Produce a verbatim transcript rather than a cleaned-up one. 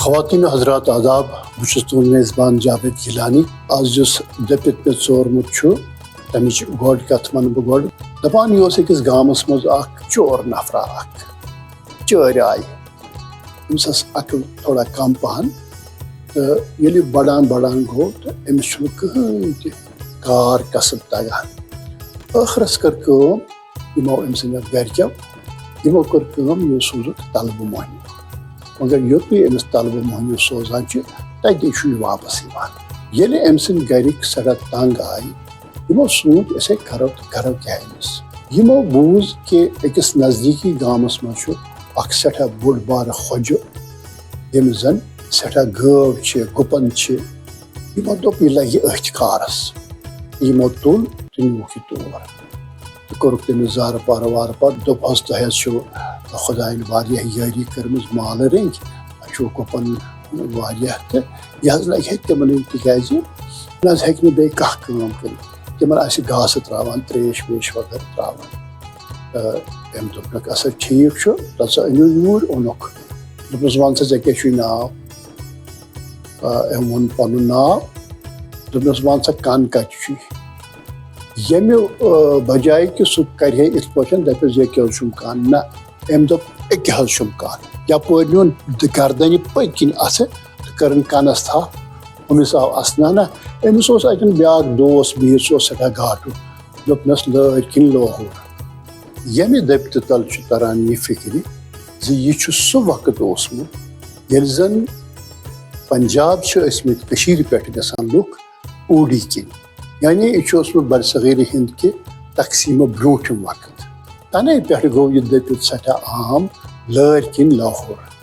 خواتین و حضرات، آداب۔ بہٕ چھُس تُہُنٛد میزبان جاوید گیلانی۔ آز یُس دٔپِتھ مےٚ ژورمُت چھُ، تَمِچ گۄڈٕ کَتھ وَنہٕ بہٕ گۄڈٕ۔ دَپان یہِ اوس أکِس گامَس منٛز اَکھ چور نفرا اَکھ، چٲرۍ آیہِ۔ أمِس ٲس عقل تھوڑا کَم پَہَن، تہٕ ییٚلہِ بَڑان بَڑان گوٚو، تہٕ أمِس چھُنہٕ کٕہٕنۍ تہِ کار کسب تَگان۔ ٲخرَس کٔر کٲم، یِمو أمۍ سٕنٛدٮ۪ن گَرِکٮ۪و، یِمو کٔر کٲم، یہِ سوٗزُکھ طلبہٕ مۄہنیوٗ۔ مگر یوٚتُے أمِس طلبہٕ مۄہنیوٗ سوزان چھِ، تَتی چھُ یہِ واپس یِوان۔ ییٚلہِ أمۍ سٕنٛدۍ گَرِکۍ سٮ۪ٹھاہ تنٛگ آیہِ، یِمو سوٗنٛچ، أسۍ ہے کَرو تہٕ کَرو کیٛاہ أمِس؟ یِمو بوٗز کہِ أکِس نزدیٖکی گامَس منٛز چھُ اَکھ سٮ۪ٹھاہ بوٚڑ بارٕ خۄجہِ، ییٚمِس زَن سٮ۪ٹھاہ گٲو چھِ، گُپَن چھِ۔ یِمو دوٚپ، یہِ لَگہِ أتھۍ کارَس۔ یِمو تُل تہٕ نیوٗکھ یہِ تور۔ تہٕ کوٚرُکھ تٔمِس زارٕ پارٕ وارٕ پارٕ۔ دوٚپہَس، تۄہہِ حظ چھُو خۄدایَن واریاہ یٲری کٔرمٕژ، مالہٕ رٔنٛگۍ، اَسہِ چھُو گُپَن واریاہ، تہٕ یہِ حظ لَگہِ ہے تِمَنٕے، تِکیٛازِ نہ حظ ہیٚکہِ نہٕ بیٚیہِ کانٛہہ کٲم کٔرِتھ۔ تِمَن آسہِ گاسہٕ ترٛاوان، ترٛیش ویش وغٲرٕ ترٛاوان۔ تہٕ أمۍ دوٚپنَکھ، اَسا ٹھیٖک چھُ، تہٕ ژٕ أنِو یوٗرۍ، اوٚنُکھ۔ دوٚپنَس، وَن سا، ژےٚ کیٛاہ چھُے ناو؟ آ، أمۍ ووٚن پَنُن ناو۔ دوٚپنَس، وَن سا، کَن کَتہِ چھُے؟ ییٚمہِ، آ، بجایہِ کہِ سُہ کَرِ ہے یِتھ پٲٹھۍ، دَپٮ۪س، ییٚکہِ حظ چھُم کَن۔ نہ، أمۍ دوٚپ، أکہِ حظ چھُم کَن۔ یَپٲرۍ نیوٗن گردَنہِ پٔتۍ کِنۍ اَتھٕ تہٕ کٔرٕن کَنَس تھپھ۔ أمِس آو اَسنانا۔ أمِس اوس اَتٮ۪ن بیٛاکھ دوس بِہِتھ، سُہ اوس سٮ۪ٹھاہ گاٹُن۔ دوٚپنَس، لٲرۍ کِنۍ لوہور۔ ییٚمہِ دٔپتہِ تَل چھُ تَران یہِ فِکرِ زِ یہِ چھُ سُہ وقت اوسمُت، ییٚلہِ زَن پنجاب چھِ ٲسمٕتۍ کٔشیٖرِ پٮ۪ٹھ گژھان لُکھ اوٗڑی کِنۍ، یعنی یہِ چھُ اوسمُت برصغیٖر ہِنٛد کہِ تقسیٖمہٕ برٛونٛٹھِم وقت۔ تَنے پٮ۪ٹھ گوٚو یہِ دٔپِتھ سٮ۪ٹھاہ عام، لٲرۍ کِنۍ لاہور۔